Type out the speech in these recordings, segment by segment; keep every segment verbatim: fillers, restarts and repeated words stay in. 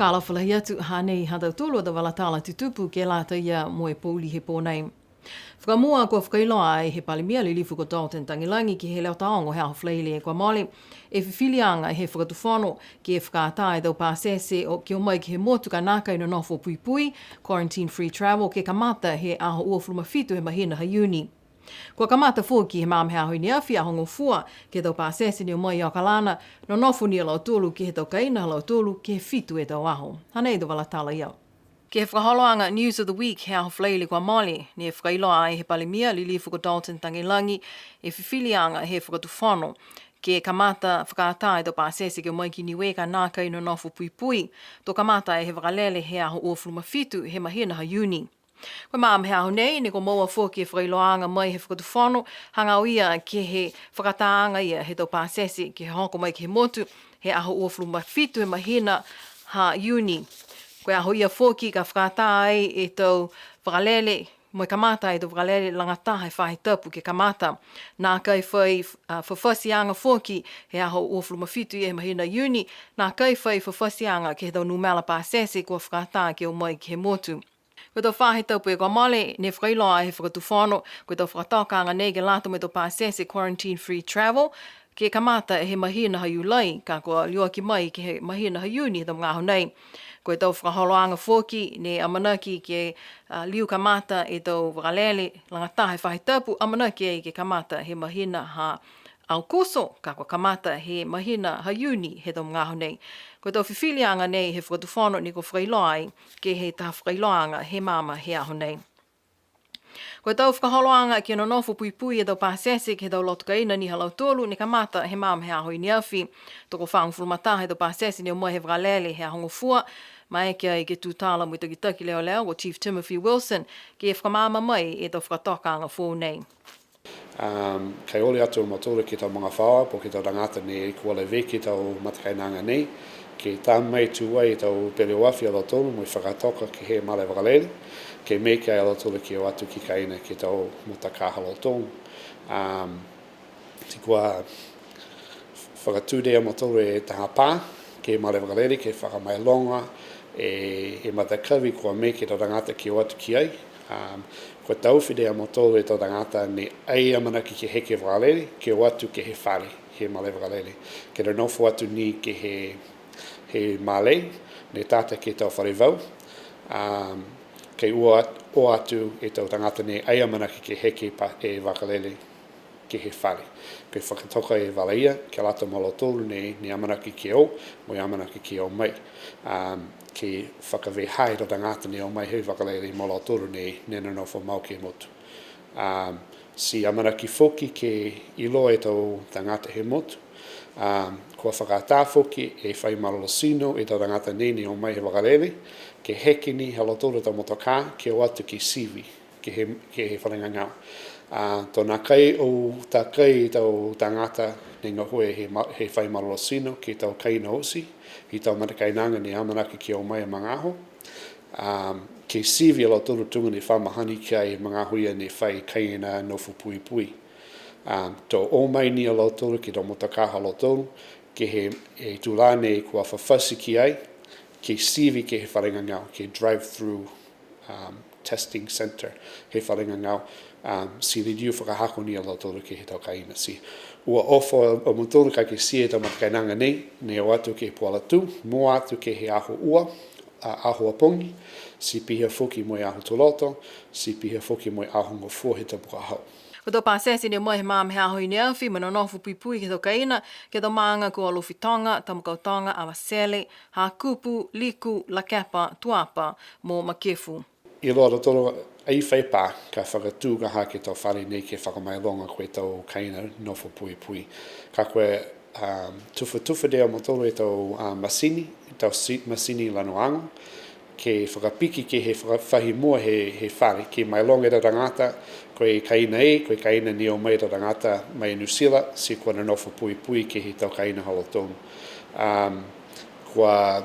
Fakaalofa lahi atu, hanei ha tautolu a tau vala tala tutupu ke lata ia mo e pouli he pō nei. Fakamua, kua fakailoa ai he Palemia Lilifu ko Dalton Tagelagi ke he Leo Taogo he aho Falaile kua mole, e fifiliaga he Fakatufono ke fakaatā e tau pasese o, ke o mai ke he motu ka nākai nonofo puipui, quarantine free travel, ke kamata he aho uafulu ma fitu he mahina ha Iuni. Kua kamata foki he magaaho he aho i ne afi, Aho Gofua, ke he tau pasese ne o mai i Okalana, nonofo ni a lautolu ke he tau kaina ha lautolu ke he fitu e tau aho. Hanei e tau vala tala ia. Ke he fakaholoaga News of the Week he aho Falaile kua mole, ne fakailoa ai he Palemia Lilifu ko Dalton Tagelagi e fifiliaga he Fakatufono ke kamata fakaatā e tau pasese ke o mai ki Niue ka nākai nonofo puipui. To kamata e he vakalele he aho uafulu ma fitu he mahina ha Iuni. Ko e magaaho he aho nei, ne kua moua foki e fakailoaaga mai he Fakatufono, hagaao ia ke he fakatāaga ia he tau pasese ke hoko mai ke he motu he aho uafulu ma fitu he mahina ha Iuni. Ko e aho ia foki ka fakaatā ai e tau vakalele, mo e kamata e tau vakalele lagataha he faahi tapu ke kamata. Nākai fai, a, fafatiaga foki he aho uafulu ma fitu ia he mahina Iuni, nākai fai fafatiaga ke he tau numela pasese kua fakaatā ke o mai ke he motu. Ko e tau faahi tapu kua mole, ne fakailoa he Fakatufono, ko e tau fakatokaaga nei ke lata mo e tau pasese quarantine free travel, ke kamata he mahina ha Iulai, ka kua liuaki mai ke he mahina ha Iuni he tau magaaho nei. Ko e tau fakaholoaga foki, ne amanaki ke, a, liu kamata e tau vakalele lagataha he faahi tapu, amanaki ai ke kamata he mahina ha Aokuso, ka kua kamata he mahina ha Iuni he tau magaaho nei. Ko e tau fifiliaga nei he Fakatufono ne kua fakailoa ai ke he taha fakailoaaga he magaaho he aho nei. Ko e tau fakaholoaga ke nonofo puipui e tau pasese ke he tau loto kaina ni ha lautolu ne kamata he magaaho he aho i ne afi. Tokofagofulu ma taha e tau pasese ne o mai he vakalele he Aho Gofua, maeke ai ke tutala mo e takitaki leoleo ko Chief Timothy Wilson ke fakamaama mai e tau fakatokaaga foou nei. Um, ka e ole atu a mautolu ke he tau magafaoa, po ke he tau tagata ne kua leveki e tau matakainaga nei, ke ta mai tuai e tau peleoafi a lautolu mo e fakatoka ke he malē vakalele, ke maeke ai a lautolu ke o atu ke kaina ke he tau motakā ha lautolu. Um, ti kua fakatū nei a mautolu e taha pā ke he malē vakalele, ke fakamailoga e, e matakavi kua maeke e tau tagata ke o atu ki ai. Um, kua taofi nei a mautolu e tau tagata ne ai amanaki ke heke vakalele, ke o atu ke he fale, he malē vakalele. Ke nonofo atu ni ke he, he malē, ne tata ke he tau fale vau. Um, ke ua at-, o atu e tau tagata ne ai amanaki ke heke pa-, e vakalele ke he fale. Ke fakatoka e vala ia, ke lata mo lautolu ne, ne amanaki ke o, mo e amanaki ke o mai. Um, ke fakavehā e tau tagata ne o mai he vakalele mo lautolu ne, ne nonofo mau ke he motu. Um, ti amanaki foki ke iloa e tau tagata he motu. Um, kua fakaatā foki e fai malolō tino e tau tagata nei ne o mai he vakalele, ke heke ni ha lautolu a tau motokā, ke o atu ke sivi ke he, ke he fale gagao. A, to nākai o takai tau tagata ne gahua he ma-, he fai malolō tino ke he tau kaina oti, he tau matakainaga ne amanaki ke o mai e magaaho. A, ke sivi a lautolu tuga ne fa mahani ki ai e magaaho ia ne fai kaina nofo puipui. A, to o mai ni a lautolu ke he tau motokā ha lautolu, ke he, e tulā nei kua fafati ki ai, ke sivi ke he fale gagao, ke drive through um, testing center, he fale gagao, um, ti liliu fakahako ni a lautolu ke he tau kaina. Ti ua ofo a mautolu ka kitia e tau matakainaga nei, ne o atu ke he puhala tū, mua atu ke he aho ua, a, aho a pogi, ti pihia foki mo e aho tuloto, ti pihia foki mo e aho gofua he tapu ka hau. Ko e tau pasese ne o mai he magaaho he aho i ne afi, mo e nonofo puipui ke he tau kaina, ke he tau maaga ko Alofi Toga, Tamakautoga, Avatele, Hakupu, Liku, Lakepa, Tuapa, mo Makefu. Iloa a lautolu ai fai pā ka fakatū ka ha ke he tau fale nei ke fakamailoga ko e tau kaina nofo puipui. Ka ko e, um, tufatufa nei a mautolu e tau, um, masini, tau si-, masini lanoaga, ke fakapiki ke he faka-, faahi mua he, he fale, ke mailoga e tau tagata, ko e kaina ē, ko e kaina ne o mai e tau tagata mai Niu Sila, ti kua nonofo puipui ke he tau kaina ha lautolu. Um, kua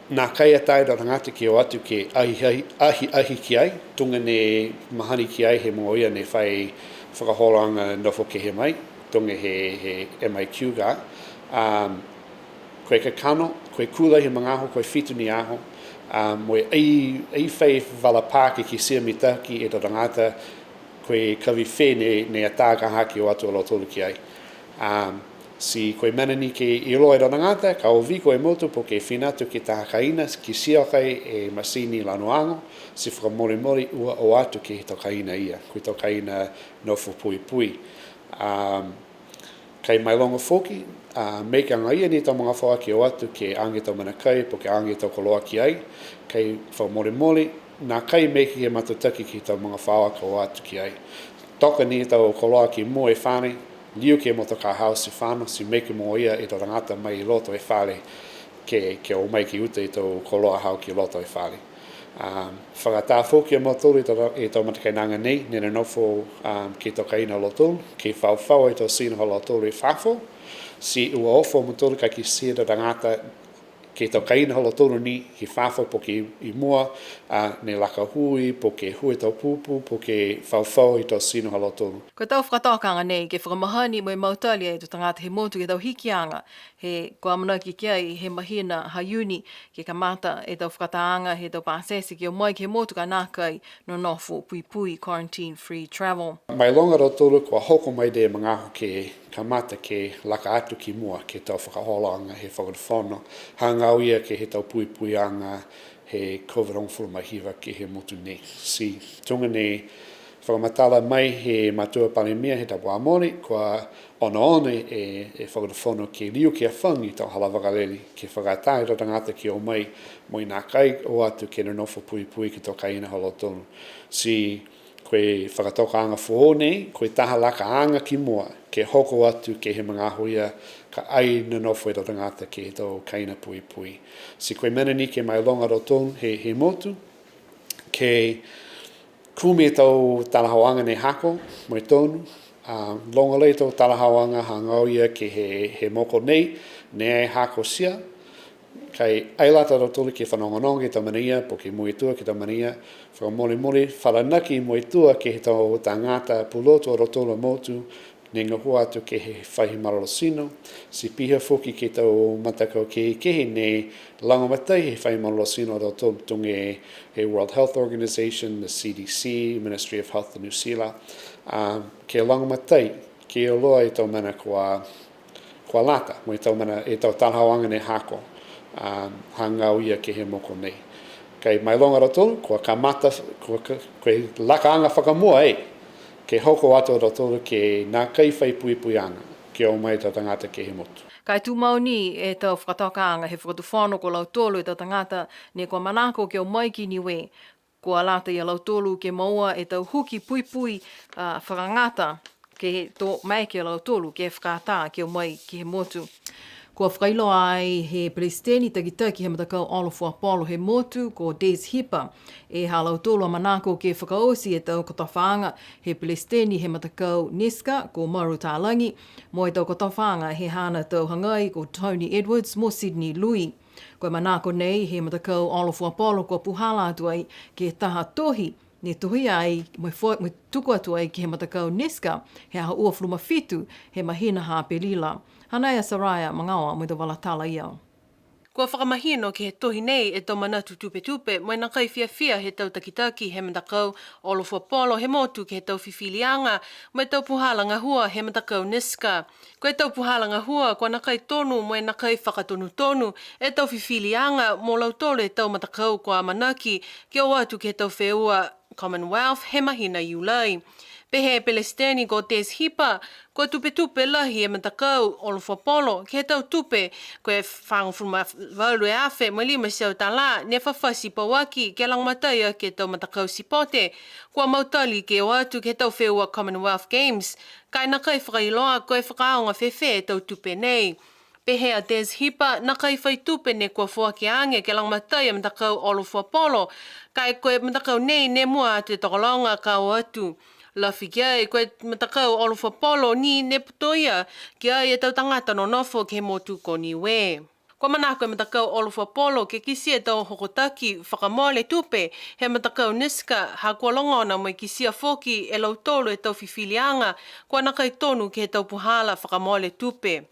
nākai a taha e tau tagata ke o atu ke ahiahi, ahiahi ki ai, tuga ne mahani ki ai he mogo ia ne fai fakaholoaga nofo kehe mai, tuga he, he M I Q ka. Um, ko e kakano, Ko e kula he magaaho, ko e fitu ni aho, a, mo e ai, ai fai vala pā ke kitia mitaki e tau tagata, ko e kavi fē ne, ne atā ka hake o atu a lautolu ki ai. A, ti ko e mena ni ke iloa e tau tagata, ka o viko e motu po ke fina atu ke he taha kaina, kitia kai e masini lanu ago, ti fakamolemole ua o atu ke he tau kaina ia, ko e tau kaina nofo puipui. A, Ka e mailoga foki, a, maeke agaia ni e tau magafaoa ke o atu ke age e tau mena kai, po ke age e tau koloa ki ai, ka e fakamolemole, nākai maeke ke matutaki ke he tau magafaoa ka o atu ki ai. Toka ni e tau koloa ki mua e fale, liu ke he motokā haau ti fano, ti maeke mo ia e tau tagata mai i loto e fale, ke, ke o mai ke uta e tau koloa haau ki loto e fale. A, fakaatā foki a mautolu e tau, e tau matakainaga nei, ne nonofo, a, ke he tau kaina ha lautolu, ke faufau e tau tino ha lautolu i fafo, ti ua ofo a mautolu ka kitia e tau tagata ke he tau kaina ha lautolu ni i fafo po ke i mua, a, ne laka hui, po ke hū e tau pupu, po ke faufau e tau tino ha lautolu. Ko e tau fakatokaaga nei, ke fakamahani mo e mautali e tau tagata he motu ke he tau hikiaga, he kua amanaki ki ai he mahina ha Iuni, ke kamata e tau fakataaga he tau pasese ke o mai ke he motu ka nākai nonofo puipui, quarantine free travel. Mailoga a lautolu kua hoko mai e magaaho ke kamata ke laka atu ki mua ke he tau fakaholoaga he fakatufono, hagaao ia ke he tau puipuiaga he COVID hogofulu ma hiva ke he motu nei. Ti tuga ne fakamatala mai he matua palemia he tapu kua mole, kua onoono e, e fakatufono ke liu ke hafagi e tau hala vakalele, ke fakaatā e tau tagata ke o mai, mo e nākai o atu ke nonofo puipui ke he tau kaina ha lautolu. Ti ko e fakatokaaga foou nei, ko e taha lakaaga ki mua, ke hoko atu ke he magaaho ia ka ai nonofo e tau tagata ke he tau kaina puipui. Ti ko e mena ni ke mailoga a lautolu he, he motu, ke kumi e tau talahaoaga ne hako, mo e tonu, a, loga lahi e tau talahaoaga hagaao ia ke he, he moko nei, ne ai hakotia, ka e ai lata a lautolu ke fanogonogo ke he tau mena ia, po ke muitua ke he tau mena ia, fakamolemole, falanaki muitua ke he tau tagata pulotu ha lautolu a motu, ne gahua atu ke he faahi malolō tino, ti pihia foki ke he tau matakau kehekehe ne lagomatai he faahi malolō tino ha lautolu tuga e he World Health Organization, the C D C, Ministry of Health of New Zealand, a, ke lagomatai, ke iloa e tau mena kua, kua lata, mo e tau mena, e tau talahaoaga ne hako, a, hagaao ia ke he moko nei. Ka e mailoga a lautolu, kua kamata, kua ka-, ko e lakaaga fakamua e, ke hoko atu a lautolu ke nākai fai puipuiaga, ke o mai e tau tagata ke he motu. Ka e tumau ni e tau fakatokaaga he fakatufono ko lautolu e tau tagata ne kua manako ke o mai ki Niue, kua lata ia lautolu ke moua e tau huki puipui, a, fakagata, ke to maeke a lautolu ke fakaatā ke o mai ke he motu. Kua fakailoa ai he Pelesiteni takitaki he matakau Olo Fuapolo he motu, ko Des Hipa, e ha lautolu a manako ke fakaoti e tau kotofaaga he Pelesiteni he matakau NISCA, ko Maru Talagi, mo e tau kotofaaga he haana tau hagai, ko Tony Edwards mo Sydney Lui. Ko e manako nei he matakau Olo Fuapolo kua puhala atu ai ke he taha tohi, ne tohi ai, mo e fo-, mo e tuku atu ai ke he matakau NISCA, he aho uafulu ma fitu, he mahina ha Apelila. Hanei a Soraya Magaoa mo e tau vala tala ia. Kua fakamahino ke he tohi nei e tau manatu tupetupe, mo e nākai fiafia he tau takitaki he matakau Olo Fuapolo he motu ke he tau fifiliaga, mo e tau puhala gahua he matakau NISCA. Ko e tau puhala gahua, kua nākai tonu mo e nākai fakatonutonu e tau fifiliaga mo lautolu e tau matakau kua amanaki ke o atu ke he tau feua Commonwealth he mahina Iulai. Pehē e Pelesiteni ko Des Hipa, kua tupetupe lahi e matakau Olo Fuapolo ke he tau tupe, ko e fagofulu ma valu e afe mo e lima e teau tālā ne fafati pauaki ke lagomatai aki e tau matakau sipote kua mautali ke o atu ke he tau feua Commonwealth Games, ka e nākai fakailoa ko e fakaaoga fēfē e tau tupe nei. Pehē a Des Hipa, nākai fai tupe ne kua foaki age ke lagomatai e matakau Olo Fuapolo, ka e ko e matakau nei ne mua atu e tokologa ka o atu. Lafi ki ai, ko e matakau Olo Fuapolo ni ne putoia ki ai e tau tagata nonofo ke he motu ko Niue. Kua manako e matakau Olo Fuapolo ke kitia e tau hokotaki fakamole tupe he matakau NISCA, ha kua logona mo e kitia foki e lautolu e tau fifiliaga kua nākai tonu ke he tau puhala fakamole tupe.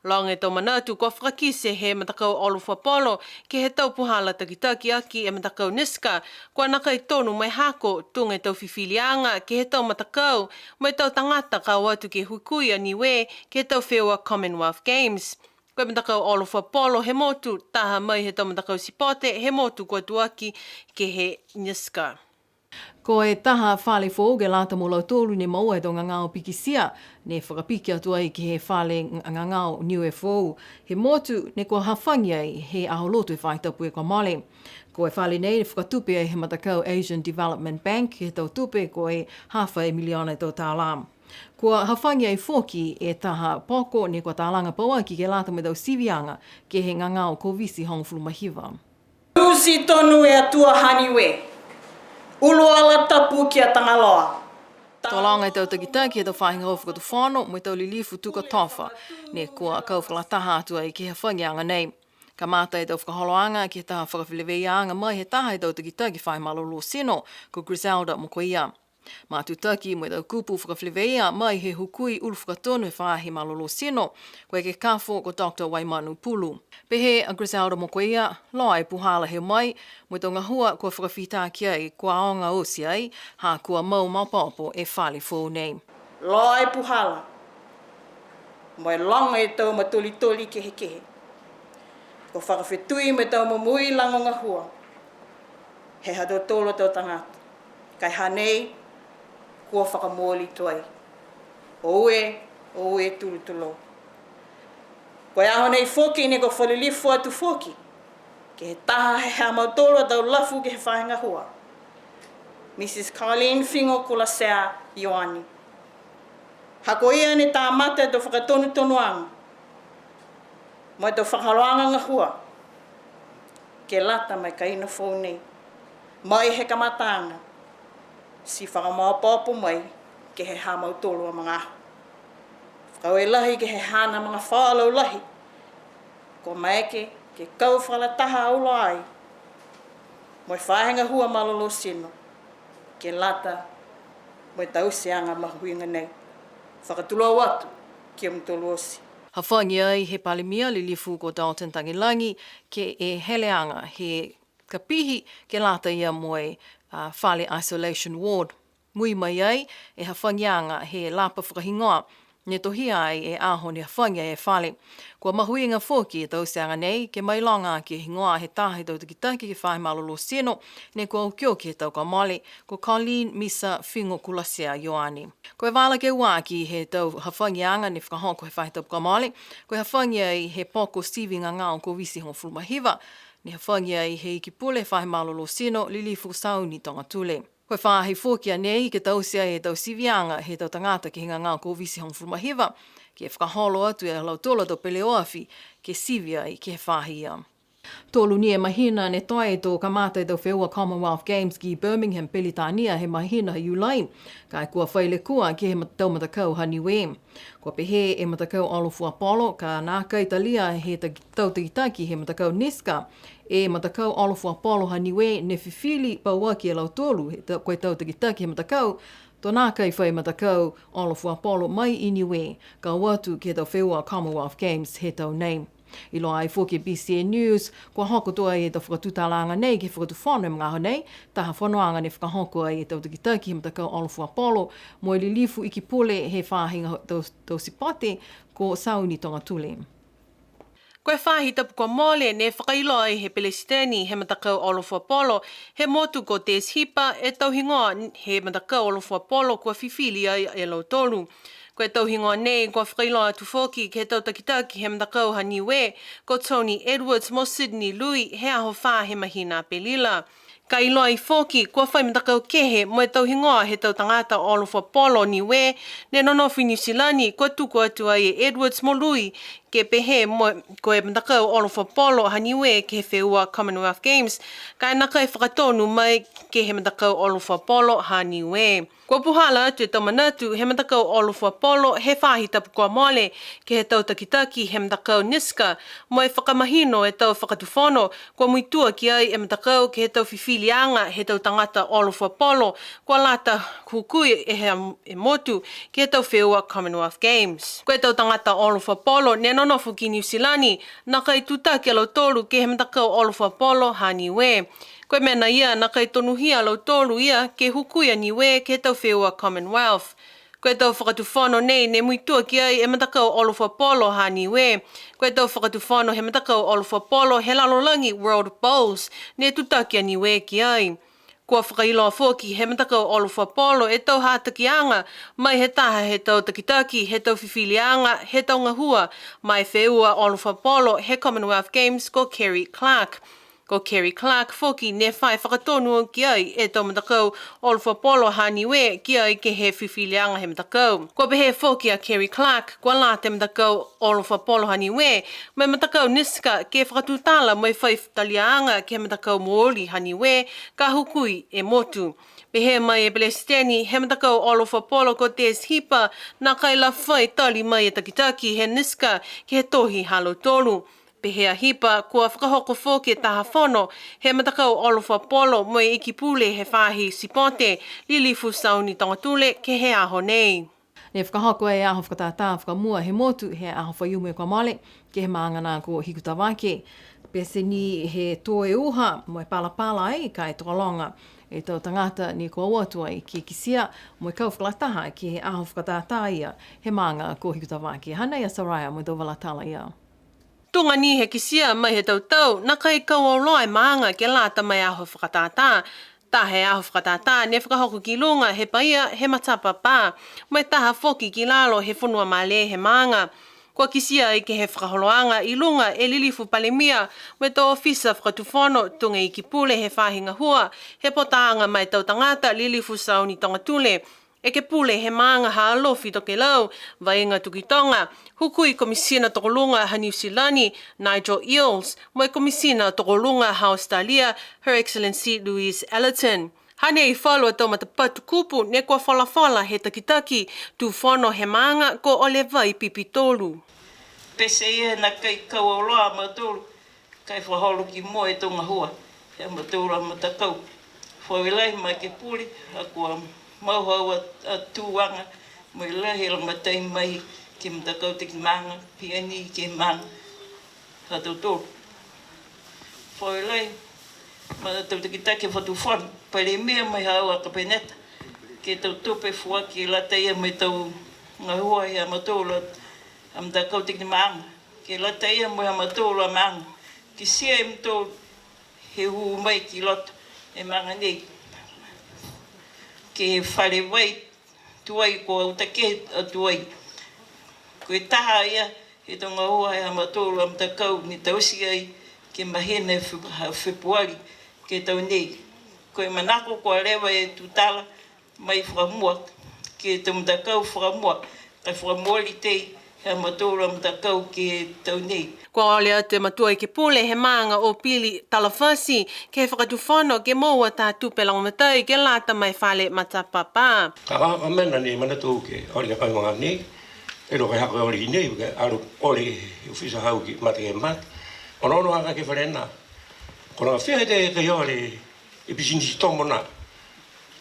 Loga e tau manatu kua fakakite he matakau olo fuapolo ke he tau puhala takitaki aki e matakau NISCA, kua nākai tonu mo e hako tuga e tau fifiliaga ke he tau matakau mo e tau tagata ka o atu ke hukui a Niue ke he tau feua Commonwealth Games. Ko e matakau olo fuapolo he motu taha mai he tau matakau sipote he motu kua tuaki ke he NISCA. Ko e taha fale foou ke lata mo lautolu ne moua e tau gagao pikitia, ne fakapiki atu ai ke he fale gagao Niue Foou he motu, ne kua hafagi ai he aho Lotu he faahi tapu kua mole. Ko e fale nei ne fakatupe ai he matakau Asian Development Bank ke he tau tupe ko e hafa e miliona e tau tālā. Kua hafagi ai foki e taha poko ne kua talaga pauaki ke lata mo e tau siviaga ke he gagao Koviti hogofulu ma hiva. Tusi tonu e Atua ha Niue, ulu ala tapu ki a Tagaloa. To loga e tau takitaki he tau faahi gahua fakatufono mo e tau lilifu tuka tofa, ne kua kau fakalataha atu ai ke he hafagiaga nei. Kamata e tau fakaholoaga ke he taha fakafeleveiaaga mai he taha he tau takitaki faahi malolō tino, ko Griselda Mokoia. Matutaki mo e tau kupu fakafeleveia mai he hukui ulu fakatonu he faahi malolō tino, ko e ekekafo ko Doctor Waimanu Pulu. Pehē a Griselda Mokoia, loa e puhala he mai, mo e tau gahua kua fakafita ki ai, kua aoga oti ai, ha kua mau maopoopo e fale foou nei. Loa e puhala, mo e loga e tau matolitoli kehekehe. Kua fakafetui mo e tau momoui lago gahua he ha tautolu a tau tagata. Ka e ha nei, kua fakamooli tuai. Oue, oue tulou. Ko e aho nei foki ne kua fakalilifu atu foki ke he taha he ha mautolu a tau lafu ke he faahi gahua, Mrs Colleen Figo Kulasea Ioane. Ha ko ia ne kamata e tau fakatonutonuaga mo e tau fakaholoaga gahua ke lata mo e kaina foou nei. Mai he kamataaga, ti fakamaopoopo mai ke he ha mautolu a magaaho. Fakaaue lahi ke he haana magafaoa laulahi, kua maeke ke kau fakalataha auloa ai mo e faahi gahua malolō tino ke lata mo e tauteaga mahuiga nei. Fakatulou atu ki a mutolu oti. Hafagi ai he Palemia lilifu ko Dalton Tagelagi ke he heleaga he kapihi ke lata ia mo e, a, fale isolation ward. Mui mai ai e hafagiaga he lapa fakahigoa, ne tohia ai e aho ne hafagi ai e fale. Kua mahuiga foki e tauteaga nei ke mailoga aki e higoa he taha he tau takitaki ke he faahi malolō tino, ne kua okioki he tau kua mole, ko Colleen Misa Figo Kulasea Ioane. Ko e vala ke ua aki he tau hafagiaga ne fakahoko he faahi tapu kua mole, ko e hafagi ai he poko sivi gagao Koviti hogofulu ma hiva, ne hafagi ai he Ikipule he faahi malolō tino, Lilifu Sauni Togatule. Ko e faahi foki a nei ke taute ai e tau siviaga he tau tagata ke he gagao Koviti hogofulu ma hiva, ke fakaholo atu e ha lautolu a tau peleoafi ke sivi ai ke he faahi ia. Tolu ni e mahina ne toe to kamata e tau feua Commonwealth Games ki Birmingham, Peritania he mahina ha Iulai, ka e kua fai lekua ke he ma-, tau matakau ha Niue. Kua pehē e matakau olo fuapolo, ka nākai talia he ta-, tau takitaki he matakau NISCA e matakau olo fuapolo ha Niue ne fifili pauaki e lautolu, he ta-, ko e tau takitaki he matakau, to nākai fai matakau olo fuapolo mai i Niue, ka o atu ke he tau feua Commonwealth Games he tau nei. Iloa ai foki e BCN News, kua hoko atu ai e tau fakatutalaaga nei ke he Fakatufono he magaaho nei, taha fonoaga ne fakahoko ai e tau takitaki he matakau olo fuapolo, mo e lilifu Ikipule he faahi gahua tau, tau sipote, ko Sauni Togatule. Ko e faahi tapu kua mole ne fakailoa ai he Pelesiteni he matakau olo fuapolo he motu ko Des Hipa e tau higoa he matakau olo fuapolo kua fifili ai e lautolu. Ko e tau higoa nei kua fakailoa atu foki ke he tau takitaki he matakau ha Niue, ko Tony Edwards mo Sydney Lui, he aho fā he mahina Apelila. Ka iloa ai foki, kua fai matakau kehe mo e tau higoa he tau tagata olo fuapolo Niue ne nonofo i Niu Silani, kua tuku atu ai e Edwards mo Lui, ke pehē mo, ko e matakau olo fuapolo ha Niue ke he feua Commonwealth Games, ka e nākai fakatonu mai ke he matakau olo fuapolo ha Niue. Kua puhala atu e tau manatu he matakau olo fuapolo he faahi tapu kua mole, ke he tau takitaki he matakau NISCA, mo e fakamahino e tau fakatufono, kua muitua ki ai e matakau ke he tau fifiliaga he tau tagata olo fuapolo, kua lata hukui e he, e motu, ke he tau feua Commonwealth Games. Ko e tau tagata olo fuapolo ne nonofo ki Niu Silani, nākai tutaki a lautolu ke he matakau olo fuapolo ha Niue. Ko e mena ia, nākai tonuhia a lautolu ia ke hukui a Niue ke he tau feua Commonwealth. Ko e tau fakatufono nei ne muitua ki ai e matakau olo fuapolo ha Niue. Ko e tau fakatufono he matakau olo fuapolo he lalolagi World Bowls ne tutaki a Niue ki ai. Kua fakailoa foki he matakau olo fuapolo e tau hatakiaga mai he taha he tau takitaki he tau fifiliaga he tau gahua ma e feua olo fuapolo he Commonwealth Games ko Kerry Clark. Ko Kerry Clark foki ne fai fakatonu ki ai e tau matakau olo fuapolo ha Niue ki ai ke he fifiliaga he matakau. Kua pehē foki a Kerry Clark, kua lata e matakau olo fuapolo ha Niue mo e matakau NISCA ke fakatutala mo e fai taliaga ke he matakau mooli ha Niue ka hukui e motu. Pehē mai e Pelesiteni he matakau olo fuapolo ko Des Hipa, nākai la fai tali mai e takitaki he NISCA ke he tohi ha lautolu. Pehē a Hipa, kua fakahoko foki e taha fono he matakau olo fuapolo mo e Iki Pule he faahi sipote, Lilifu Sauni Togatule, ke he aho nei. Ne fakahoko e aho fakatātā fakamua he motu he aho Faiumu kua mole, ke he maaga nā ko Hikutavake. Pete ni he tō e uha mo e palapala ai, ka e tokologa e tau tagata ne kua o atu ai ke kitia mo e kau fakalataha ke he aho fakatātā ia he maaga ko Hikutavake. Hanei a Soraya mo e tau vala tala ia. Tuga ni he kitia mai he tau tau, nākai kau auloa e maaga ke lata mo e aho fakatātā. Taha e aho fakatātā ne fakahoko ki luga he paia he matapapā, mo e taha foki ki lalo he fonua malē he maaga. Kua kitia ai ke he fakaholoaga i luga e Lilifu Palemia mo e tau ofisa fakatufono, tuga e Iki Pule he faahi gahua he potaaga ma e tau tagata, Lilifu Sauni Togatule, Ekepule he maaga ha Alofi Tokelau, Vaiga Tukitoga, Hukui Komisina Tokoluga ha Niu Silani, Nigel Eales, mo e Komisina Tokoluga ha Australia, Her Excellency Louise Ellerton. Hanei falu a tau matapatu kupu ne kua folafola he takitaki tū fono he maaga ko Olevai Pipitolu. Pete ia nākai kau auloa a mautolu, ka e fakaholo ki mua e tau gahua he ha mautolu a matakau. Fakaaue lahi ma Ekepule, ha kua mau haau a, a tuaga, mo e lahi e lagomatai mai ke he matakau takimaaga, pihia ni ke he maaga ha tautolu. Fakaaue lahi ma tau takitaki fakatufono, Palemia mo e haau a Kapeneta, ke he tau tupe foaki ke lata ia mo e tau gahua he ha mautolu a matakau takimaaga, ke lata ia mo e ha mautolu a maaga. Kitia e mautolu he hū mai ki loto e maaga nei, ke he fale vai tuai kua uta kehe a tuai. Ko e taha ia he tau gahua he ha mautolu a matakau ne taute ai ke he mahina he Fe-, ha Fepuali ke he tau nei. Ko e manako kua leva e tutala mai fakamua ke he tau matakau fakamua, ka e fakamooli tei he ha mautolu a matakau ke he tau nei. Kua ole atu e Matua Ekepule he maaga o Pili Talafasi ke he fakatufono ke moua taha tupe lagomatai ke lata mo e fale matapapā. Ka ko e mena ne manatu ke ole ke he magaaho nei, e loka hake ole i nei, ke alu ole e ofisa hau ke mata ke mata. Onoono hake ke he fale nā. Ko e laga fia he tei ke ole e pisinisi tomo nā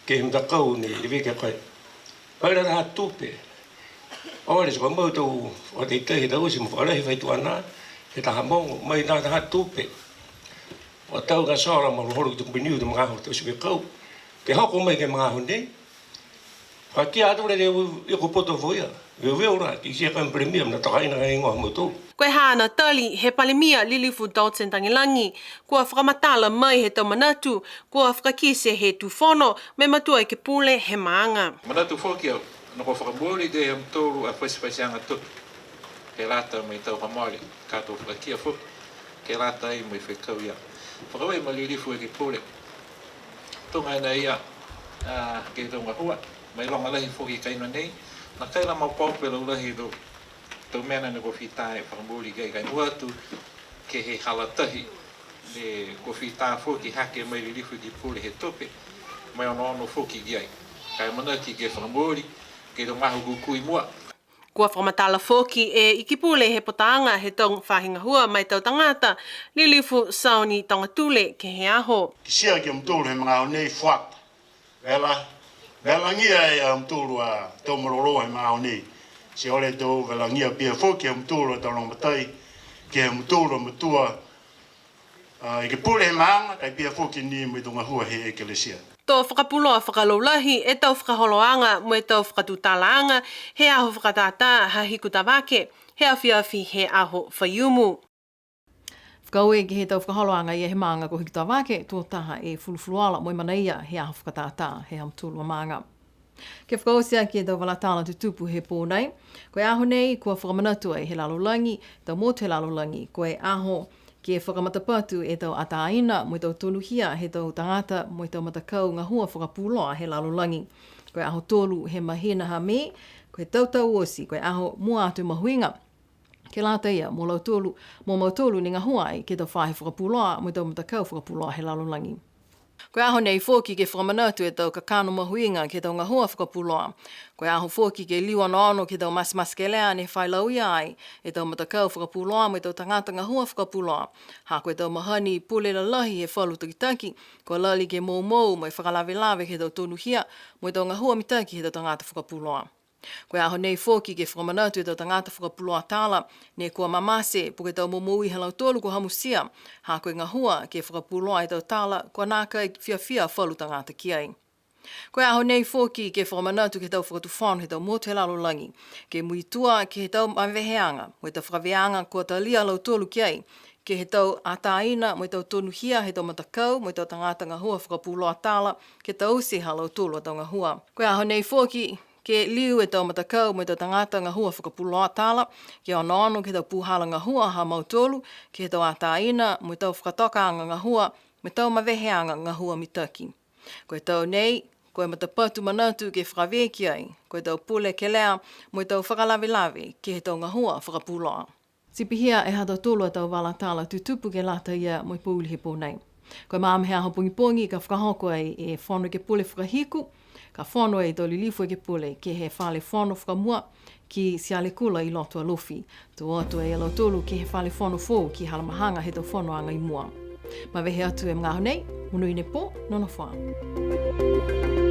ke he matakau ne leveki a koe. Fai la taha tupe. Ole ti kua mau tau, o te tei he tau oti mo e fakalahi fai tuana, he taha mogo, mai nā taha tupe. O tau ka sola mo e holo ki te kumipeni he magaaho tau ti kua kau. Ke hoko mai ke he magaaho nei. Ka kia atu lele e, e ko poto foki ia. Veuveu la, kitia e Palemia, mena tokaina e igoa ha mautolu. Ko e haana tali he Palemia Lilifu Dalton Tagelagi, kua fakamatala mai he tau manatu kua fakakite he tū fono mo e Matua Ekepule he maaga. Manatu foki au, ne kua fakamooli tei e ha mautolu a fatifatiaga tupe ke lata mo e tau kua mole, ka to fakakia foki ke lata ai mo e fekau ia. Fakaaue ma Lilifu Ekepule. Tuga e nā ia, a, ke he tau gahua, mailoga lahi foki kaina nei, nākai la maopoopo e laulahi he tau, tau mena ne kua fita e fakamooli ki ai, ka e mua atu ke he hala tahi, ne kua fita foki hake mai Lilifu Ekepule he tupe, mo e onoono foki ki ai. Ka e manatu ke fakamooli ke he tau magaaho kūkū i mua. Kua fakamatala foki e Ikipule he Potaaga he tau Faahi Gahua ma e tau Tagata, Lilifu Sauni Togatule, ke he aho. Kitia ki a mutolu he magaaho nei fuata. Vela, velagia e a mutolu a tau malolō he magaaho nei. Ti ole to velagia pihia foki a mutolu a tau lagomatai, ke he mutolu a matua, a, Ikipule he maaga, ka e pihia foki ni mo e tau gahua he Ekalesia. To fakapuloa fakalaulahi e tau fakaholoaga mo e tau fakatutalaaga he aho fakatātā ha Hikutavake, he afiafi he aho Faiumu. Fakaaue ke he tau fakaholoaga ia he maaga ko Hikutavake, tuataha e fulufuluola mo e manaia he aho fakatātā he ha mutolu a maaga. Ke fakaoti aki e tau vala tala tutupu he pō nei, ko e aho nei kua fakamanatu ai he lalolagi, tau motu he lalolagi, ko e aho ke fakamatapatu e tau atāina mo e tau tonuhia he tau tagata mo e tau matakau gahua fakapuloa he lalolagi. Ko e aho tolu he mahina ha Me, ko e tau tau oti, ko e aho mua atu e mahuiga. Ke lata ia mo lautolu, mo mautolu ne gahua ai ke he tau faahi fakapuloa mo e tau matakau fakapuloa he lalolagi. Ko e aho nei foki ke fakamanatu e tau kakano mahuiga ke he tau gahua fakapuloa. Ko e aho foki ke liu onoono ke he tau matematekelea ne fai lauia ai e tau matakau fakapuloa mo e tau tagata gahua fakapuloa. Ha ko e tau mahani pule lalahi he falu takitaki, kua lali ke moumou mo e fakalavelave ke he tau tonuhia mo e tau gahua mitaki he tau tagata fakapuloa. Ko e aho nei foki ke fakamanatu e tau tagata fakapuloa tala, ne kua mamate, po ke tau momoui ha lautolu kua hamutia, ha ko e gahua ke fakapuloa e tau tala, kua nākai fiafia falu tagata ki ai. Ko e aho nei foki ke fakamanatu ke he tau fakatufono he tau motu he lalolagi, ke muitua ke he tau maveheaga, mo e tau fakaveaga kua talia a lautolu ki ai, ke he tau atāina, mo e tau tonuhia he tau matakau, mo e tau tagata gahua fakapuloa tala, ke taute ha lautolu a tau gahua. Ko e aho nei foki, ke liu e tau matakau mo e tau tagata gahua fakapuloa tala, ke onoono ke he tau puhala gahua ha mautolu, ke he tau atāina, mo e tau fakatokaaga gahua, mo e tau maveheaga gahua mitaki. Ko e tau nei, ko e matapatu manatu ke fakavē ki ai, ko e tau pule kelea, mo e tau fakalavelave, ke he tau gahua fakapuloa. Ti pihia e ha tautolu a tau vala tala tutupu ke lata ia mo e pouli he pō nei. Ko e magaaho he aho pogipogi ka fakahoko ai e Fono Ekepule fakahiku, ka fono e tau lilifu ekepule ke he fale fono fakamua ki Sialekula i loto Alofi. To o atu e lautolu ke he fale fono foou ki Halamahaga he tau fonoaga i mua. Mavehe atu e magaaho nei, monuina e pō, nonofo ā.